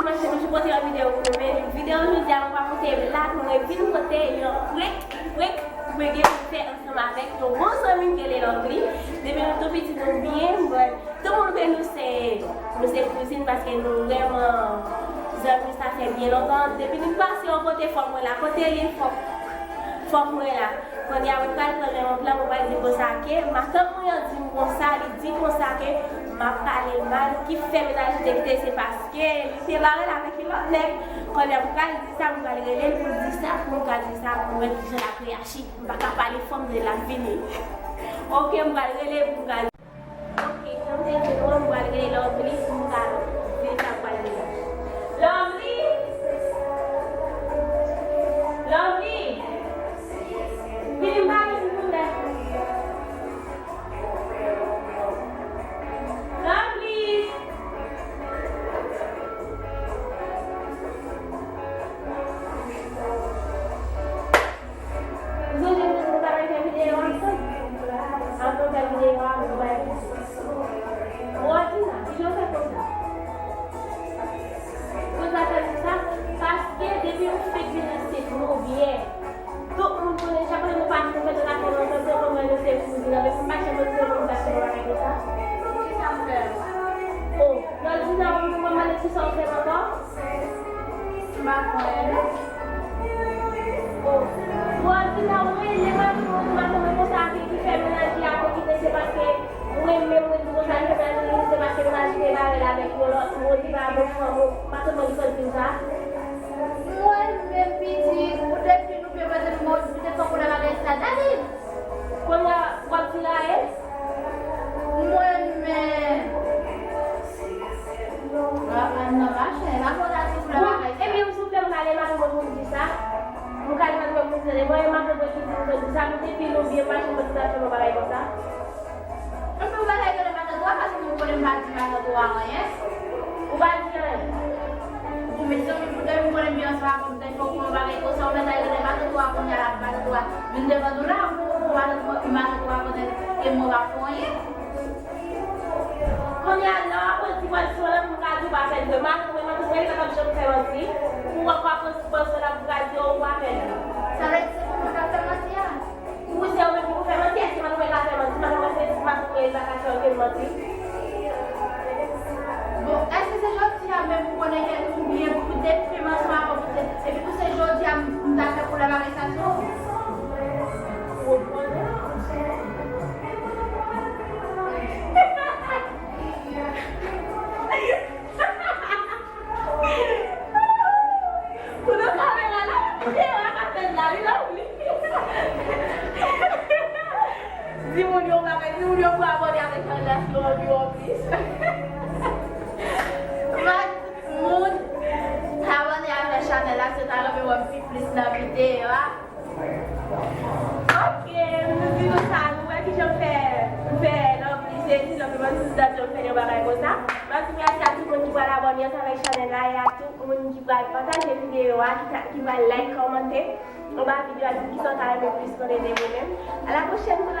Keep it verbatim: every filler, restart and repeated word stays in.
Mwen se toujou pote yon videyo pou mwen. Videyo jodi a, mwen pa pote blag, mwen vin pote yon prank, prank mwen gen pou fè ansanm avèk yon bon zanmi m ki rele Lovely. Depi nou tou piti, nou byen, bon, tout moun kwè nou se, nou se kouzin paske nou vrèman zanmi, sa fè byen lontan. Depi nou pase yon kote, fòk mwen la. Kote li, fòk, fòk mwen la. Kounye a, mwen pral pran men yon plan, mwen pral di konsa ke matant mwen an di m konsa, li di konsa ke m ap pale l mal, ki fè mennaj li te kite, se paske li te bare l avèk yon lòt nèg. Kounye a, mwen pral di sa, mwen pral rele l pou l di sa, pou m ka di sa, pou m wè kijan l ap reyaji. M pa ka pale fò, m tande l ap vini. Oke, mwen pral rele l pou m ka di. Oke, jan m te di nou an, m pral rele Lovely pou m ka di sa m pral di la. Lovely! Lovely! Vini m pale, silvouplè. Lovely! Ou sonje nou ta pral fè videyo ansanm? Apre w fè videyo a, nou bay. Bon, Adina, kijan w fè konsa? Konsa fè konsa, paske depi ou fèk vin nan site nou, oubyen tout moun konnen, chak lè nou pase, nou fè tout afè nou ansanm, se kòman nou se kouzin, men m pa janm wè se moun sa fè yon bagay konsa. Kisa m fè? O, Adina, ou konn mande kisa w fè m ankò? M pa konnen non. O, bon, Adina, ou rele madanm ou, madanm ou konsa ki, ki fè mennaj li a te kite, se paske ou renmen, mwen di konsa, li fè mennaj li, se paske mennaj li te bare l avèk yon lòt moun, li pa bon fanm, ou pa sèlman li sot di m sa. Mwen menm pitit, ou depi nou byen manje nou manje, pitit fòk ou la bagay sa, David! Kounye a, w ap di la, e? Mwen menm. Papa, non, machin, la pou la di pou la bagay sa. Ebyen, ou souple, m ka ale madanm mwen pou m di sa. M ka ale madanm mwen pou m di sa. Ebyen, madanm mwen ki di m pou m di sa. M te di nou byen, machin, mwen di sa, fè yon bagay konsa. Mwen fè yon bagay, rele matant ou a, paske mwen konnen m pa di matant ou a anyen. Ou pa di anyen. Bon, mezanmi, pou depi m konnen m byen ansanm avè w, m te fè w yon bagay konsa, ou mèt al rele matant ou a kounye a la, pou matant ou a vin devan nou la, pou, pou matant, matant ou a konnen ke mwen pa fè anyen. Kounye a, lè w ap di mwen sou lòt, m ka di w pa fè l vre. Matant mwen, matant mwen, li pa t ap janm fè manti. Pou w ap pran sou lòt, m ka di w ou pa fè l vre. Sa vle di se pou mwen k ap fè manti a? Wi, se ou menm ki pou fè manti. Èske matant mwen ka fè manti? Matant mwen se ti matant mwen, li pa ka fè okenn manti. Bon, èske se jodi a menm ou konnen ke ou byen pou depi m ansanm avè w, epi pou se jodi a m ta fè pou la bagay sa sou ou? Ou konnen? Ou nan kamera la, videyo a ka fèt la, wi, Lovely. Di moun yo bagay, di moun yo pou abòne avèk chanèl la si yo anvi wè plis. Moun, abòne avèk chanèl la, se ta renmen wè pi plis nan videyo a. Ok, nou di nou sa, nou wè kijan m fè, m fè Lovely sezi, Lovely mwen sezi dat yo m fè yon bagay konsa. M ap di mèsi a tout moun ki pral abòne ansanm avèk chanèl la e a tout moun ki pral pataje videyo a, ki ta, ki pral like, kòmante anba videyo a, di m kisa w ta renmen plis mwen ede mwen menm. A la pwochèn pou